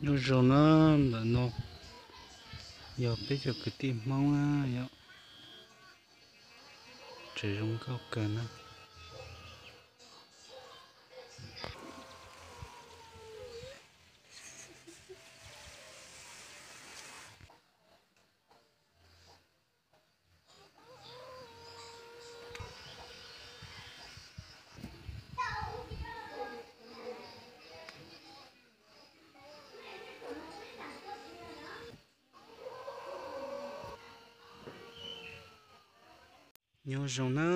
Nyob zoo na, ntawm no yog peb cov kwv tij Hmoob na yom, tseem zoo nkauj kawg na. Nyob zoo na,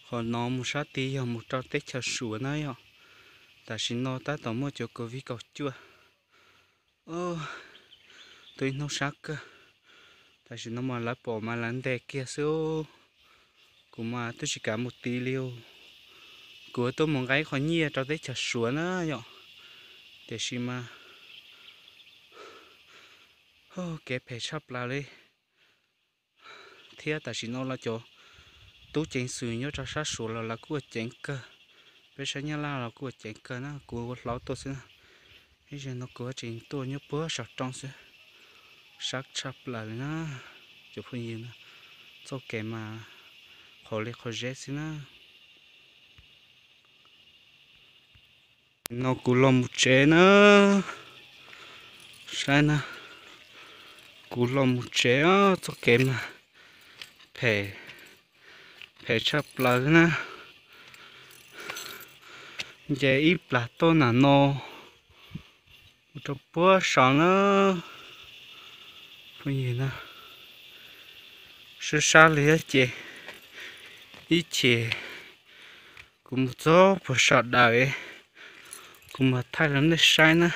qhov no mus sab tid yog mus rau teb chaws Suav na yom. Tam sim no tab tom muaj cov covid kaum cuaj. Tuaj ib hnub sab kawg. Tam sim no mas lawv pom mas lawv ntes kiag xwb. Kuv mas twb tsis kam mus tid li. Kuv tuaj mus nqa ib qho nyiaj rau teb chaws Suav na yom, tiam sis mas kev phem tshaj plaws li. Thiab tam sim no los cov tub ceev xwm nyob rau sab Suav los lawv kuj ua ceev kawg. Peb sab Nyab Laj los kuj ua ceev kawg na, kuv ua hlob tuaj xwb na. Ib zaug no kuv tseem tuaj nyob puag saum roob xwb. Sab tshaj plaws li na, cov phooj ywg na. Txoj kev mas qhov li qhov zeb xwb na. No kuv los mus tsev na. Saib na, kuv los mus tsev os, txoj kev mas phem, phem tshaj plaws na. Nce ib plag tuaj nram no mus rau puag saud na. Phooj ywg na, sab sab li ces ib chim kuv mus txog puag saum dawm, kuv mam thaij rau nej saib na.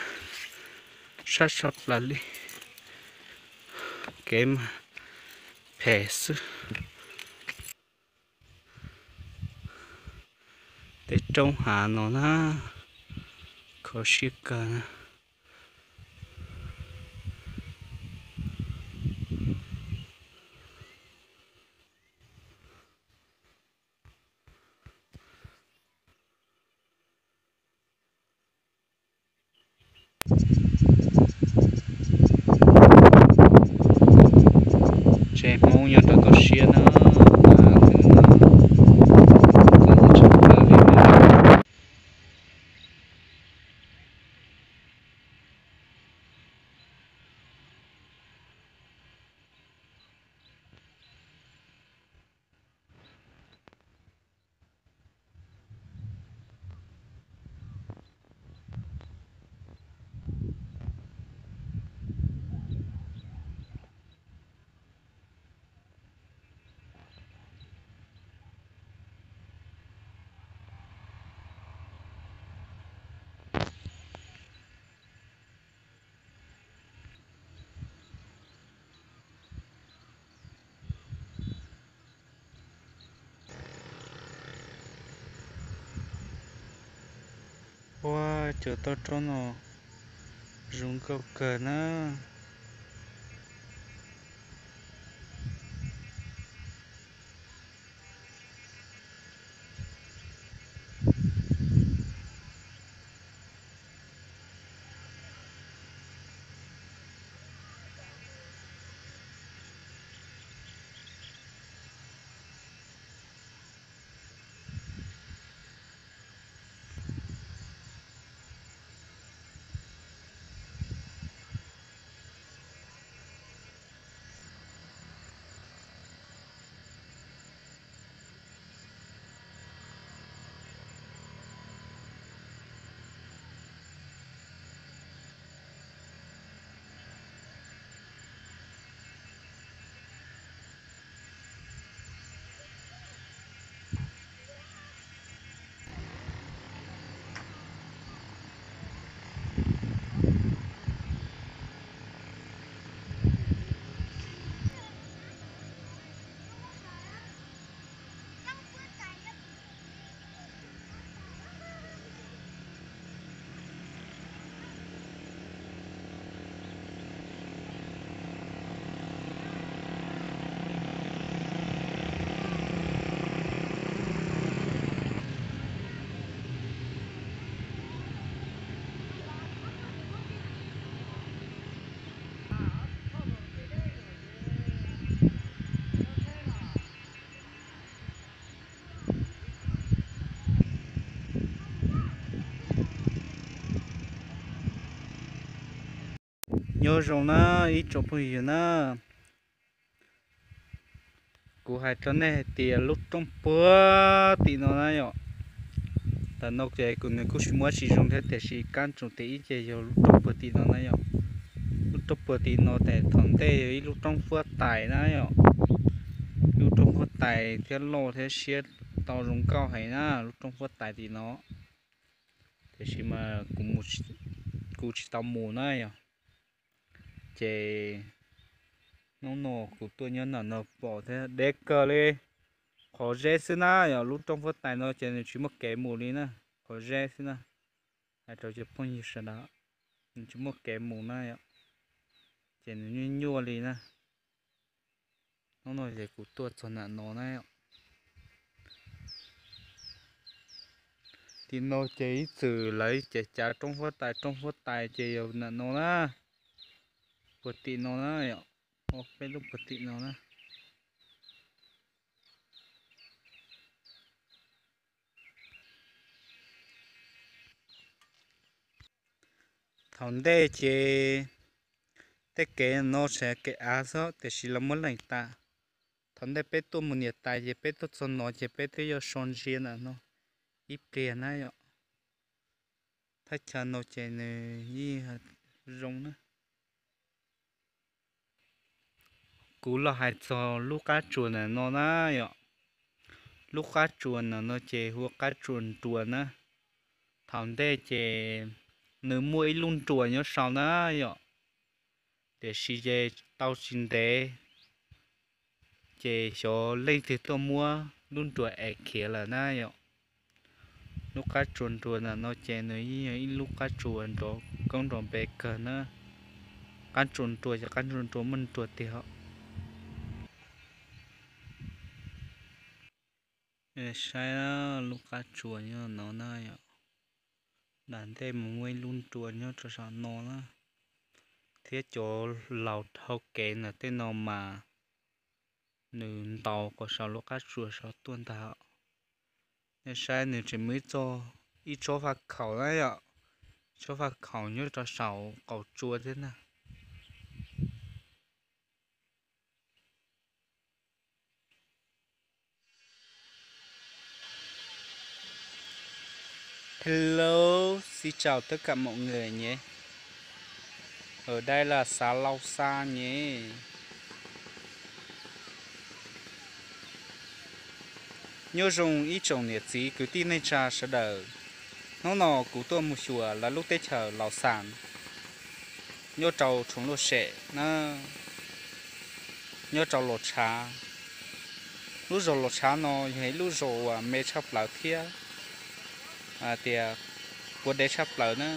Sab tshaj plaws li, kev mas phem xwb. Tej roob hav no na, kho siab kawg na. Tsev Hmoob nyob rau toj siab na. Ua, cov toj roob no zoo nkauj kawg na. Nyob zoo na ib tsoom phooj ywg na, kuv hais rau nej hais tias lub roob puag tim no na yom. Tam no ces kuv nws kuj tsis muaj tsis zoo thiab tiam sis kab tsoom tim ib ces yog lub roob puag tim no na yom. Lub roob puag tim no ces thaum ntej yog ib lub roob huab tais na yom. Lub roob huab tais thiab loj thiab siab tau zoo nkauj heev na lub roob huab tais tim no. Tiam sis mas kuv tsis tau mus na yom. Ces hnub no kuv tuaj nyob ntawm no pom thiab deb kawg li. Qhov zeb xwb na yom, lub roob huab tais no ces nws tsis muaj kev mus li na. Qhov zeb xwb na. Hais rau cov phooj ywg sawv daws, nws tsis muaj kev mus na yom, ces nws nyuaj nyuaj li na. Hnub no ces kuv tuaj txog ntawm no na. Tim no ces ib txwm lawv ces cav roob huab tais, roob huab tais ces yog ntawm no na. Puag tim no na yom, peb lub puag tim no na. Thaum ntej ces tej kev no tseem kev av xwb tiam sis lawv muab lees tas. Thaum ntej peb tuaj mus niam tais ces peb tuaj txog no ces peb twb yuav so ntsia ntawm no ib pliag na yom. Thaj chaw no ces nws yeej zoo na. Kuv los hais txog lub qab tsuas ntawm no na yom. Lub qab tsuas ntawm no ces hu ua qab tsuas nruas na. Thaum ntej ces nws muaj ib lub nruas nyob saum na yom, tiam sis ces tau tsis ntev ces xyov leej twg tuaj muab lub nruas ev khiav lawm na yom. Lub qab tsuas nruas ntawm no ces nws yeej yog ib lub qab tsuas nrov koob nrov npe kawg na. Qab tsuas nruas ces qab tsuas nruas muaj nruas tiag. Saib lub qab tsuas nyob no na yom. Nram ntej mus muaj ib lub nruas nyob rau saum no na, thiab cov laus dhau kev ntawm tej no mas nws ntaus kom saum lub qab tsuas saud tuaj ntag. Nej saib nws tseem muaj ib txoj, ib tsob faj khaum na yom, tsob faj khaum nyob rau saum qaum tsua thiab na. Hello, xin chào tất cả mọi người nhé. Ở đây là xã Lau Sa nhé. Nyob zoo ib tsoom niam txiv kwv tij neej tsa sawv daws. Hnub no kuv tuaj mus xyuas lawv lub teb chaws Laus Xas, nyob rau Rhuav Luaj Sem na, nyob rau Los Tshav. Lub zos Los Tshav no yog ib lub zos uas me tshaj plaws thiab tias puas dev tshaj plaws na.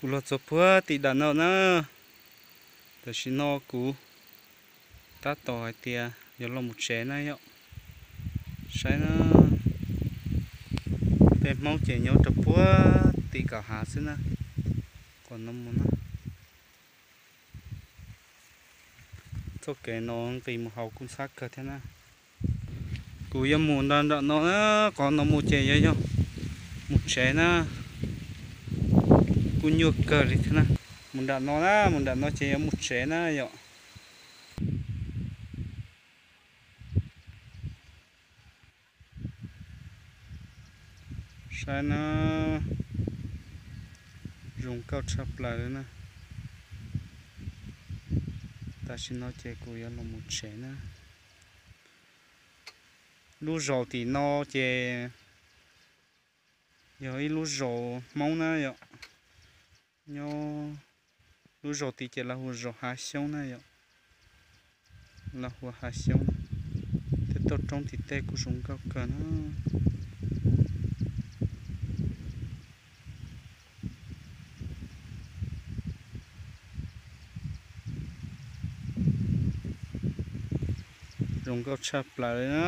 Kuv los txog puag tim dam no na, Tam sim no kuv tab tom hais tias yuav los mus tsev na yom. Saib na, tej Hmoob ces nyob rau puag tim kaum hav xwb na. Qhov no mus na, txoj kev no nqis mus hauv kuj ntxhab kawg thiab na. Kuv yuav mus nram nram no na, qhov no mus ces yuav yog mus tsev na. Kuj nyuaj kawg li thiab na. Mus nram no na, mus nram no ces yuav mus tsev na yom. Saib na, zoo nkauj tshaj plaws li na. Tam sim no ces kuv yuav los mus tsev na. Lub zos tim no ces yog ib lub zos Hmoob na yom. Nyob lub zos tid ces lawv hu zos Hav Xyoob na yom. Lawv hu Hav Xyoob na. Tej toj roob tim tej kuj zoo nkauj kawg na. Zoo nkauj tshaj plaws li na.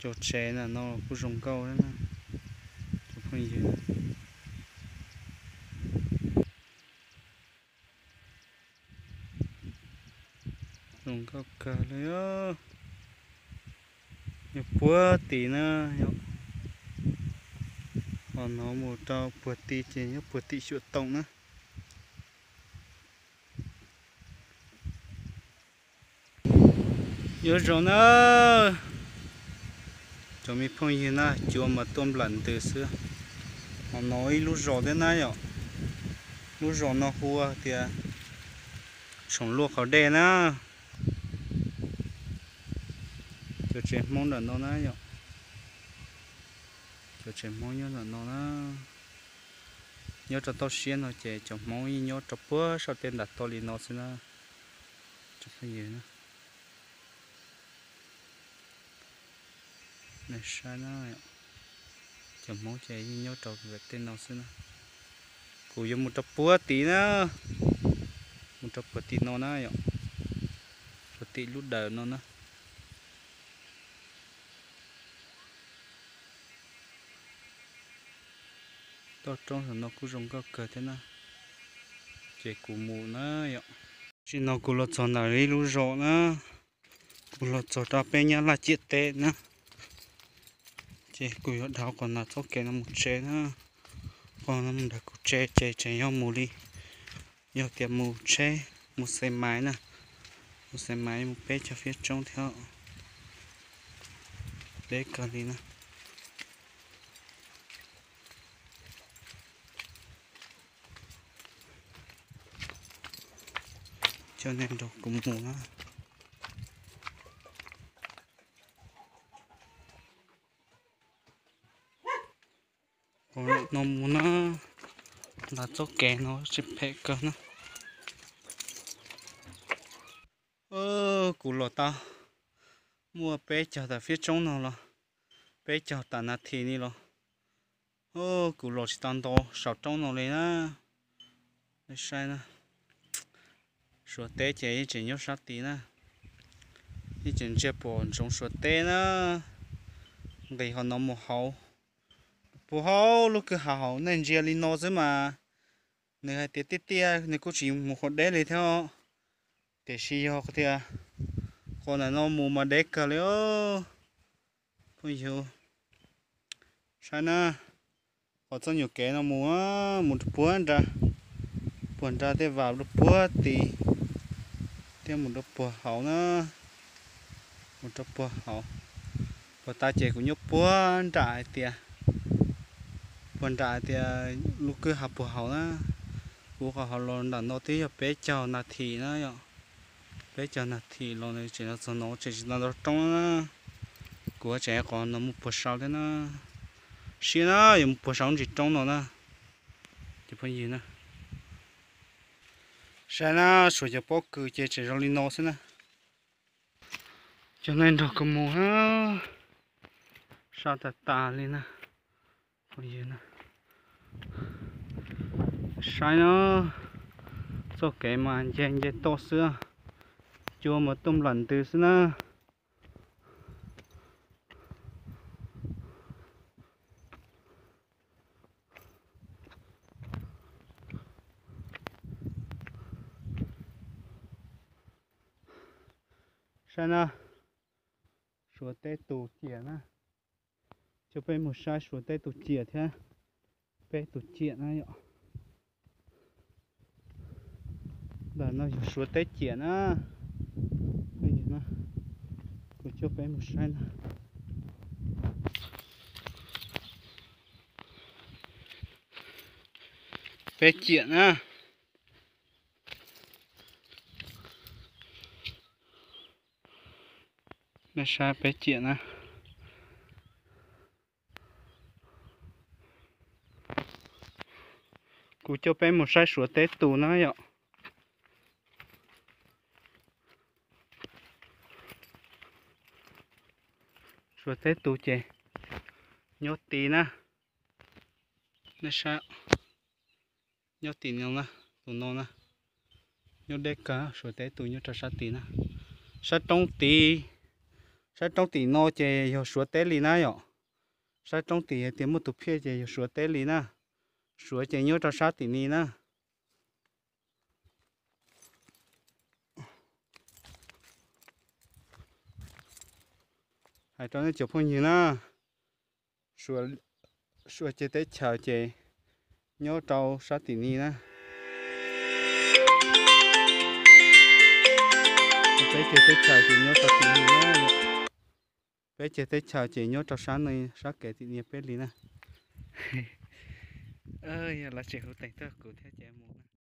Cov tsev ntawm no kuj zoo nkauj thiab na, cov phooj ywg. Zoo nkauj kawg li. Nyob puag tid na yom. Qhov no mus rau puag tid ces nyob puag tim xyuam toom na. Nyob zoo na, cov me phooj ywg na, cua mas tuaj nplam ntws xwb. Qhov no ib lub zos thiab na yom. Lub zos no hu tias Tshoom Luaj Qhov Dej na. Cov tsev Hmoob nram no na yom. Cov tsev Hmoob nyob nram no na. Nyob rau toj siab no ces cov Hmoob yeej nyob rau puag saum tej nram toj li no xwb na. Cov phooj ywg na, nej saib na, cov Hmoob ces yeej nyob rau tej no xwb na. Kuv yuav mus rau puag tid na, mus rau puag tim no na yom, puag tim lub dawm no na. Toj roob saum no kuj zoo nkauj kawg thiab na. Ces kuv mus na yom. Tam sim no kuv los txog ntawm ib lub zos na, kuv los txog rau peb Nyab Laj ciam teb na. Ces kuv yuav dhau qhov no txoj kev no mus tsev na. Qhov no mus ntawm kuv tsev ces tseem yog mus li, yog tias mus tsheb, mus xe maiv na, mus xe maiv mus peb caug fiab tsoob thiab, deb kawg li na. Coj nej nrog kuv mus na. Qhov no mus na, ntawm txoj kev no tsis phem kawg na. Kuv los tau muaj peb caug tawm fiab tsoob no los, peb caug tawm nas this ni los, kuv los tsis tau ntau saum roob no li na. Nej saib na, Suav teb ces yeej tseem nyob sab tid na, yeej tseem ntsia pom ntsoov Suav teb na. Nqis qhov no mus hauv, puag hauv lub kwj ha hauv nej ntsia li no xwb mas nws hais tias tiaj tiaj nws kuj tsis mus qhov deb li thiab. Tiam sis yog tias qhov ntawm no mus mas deb kawg li os. Phooj ywg, saib na, qhov txoj nyuam kev no mus, mus rau puag nrad, puag nrad tej vas rau puag tid, thiab mus rau puag hauv na, mus rau puag hauv. Puag ta ces kuv nyob puag nram hais tias, puag nram hais tias lub kwj ha puag hauv na. Kuv qhov hauv los nram no twb yog peb caug nas this na yom, peb caug nas this los nws tseem los txog no tseem tsis tau nto roob na. Kuv tseem qhov no mus puag saud thiab na. Siab na, yuav mus puag saud ntsis roob no na. Cov phooj ywg na, saib na, suav cov pob kws ces tseem zoo li no xwb na. Coj nej nrog kuv mus, sab tas tas li na. Phooj ywg na, Saib no, txoj kev mas nce nce toj xwb, cua mas tuaj nplam ntws xwb na. Saib na, Suav teb tus ciam na. Coj peb mus saib Suav teb tus ciam thiab peb tus ciam na yom. Ntawm no yog Suav teb ciam na. Kuv coj peb mus saib na. Peb ciam na. Nej saib peb ciam na. Kuv coj peb mus saib Suav teb tus na yom. Suav teb tus ces nyob tid na. Nej saib, nyob tim no na, tus no na, nyob deb kawg. Suav teb tus nyob rau sab tid na. Sab roob tid, sab roob tim no ces yog Suav teb li na yom. Sab roob tid hais tias muaj tus phiaj ces yog Suav teb li na. Suav ces nyob rau sab tim ni na. Hais rau nej cov phooj ywg na, Suav ceg teb chaws ces nyob rau sab tim ni na. Peb ceg teb chaws ces nyob rau tim ni na. Peb ceg teb chaws ces nyob rau sab ni, sab kev tim ni peb li na. Yog lawv tseem hu teem tuaj kuv thiab ces mus na.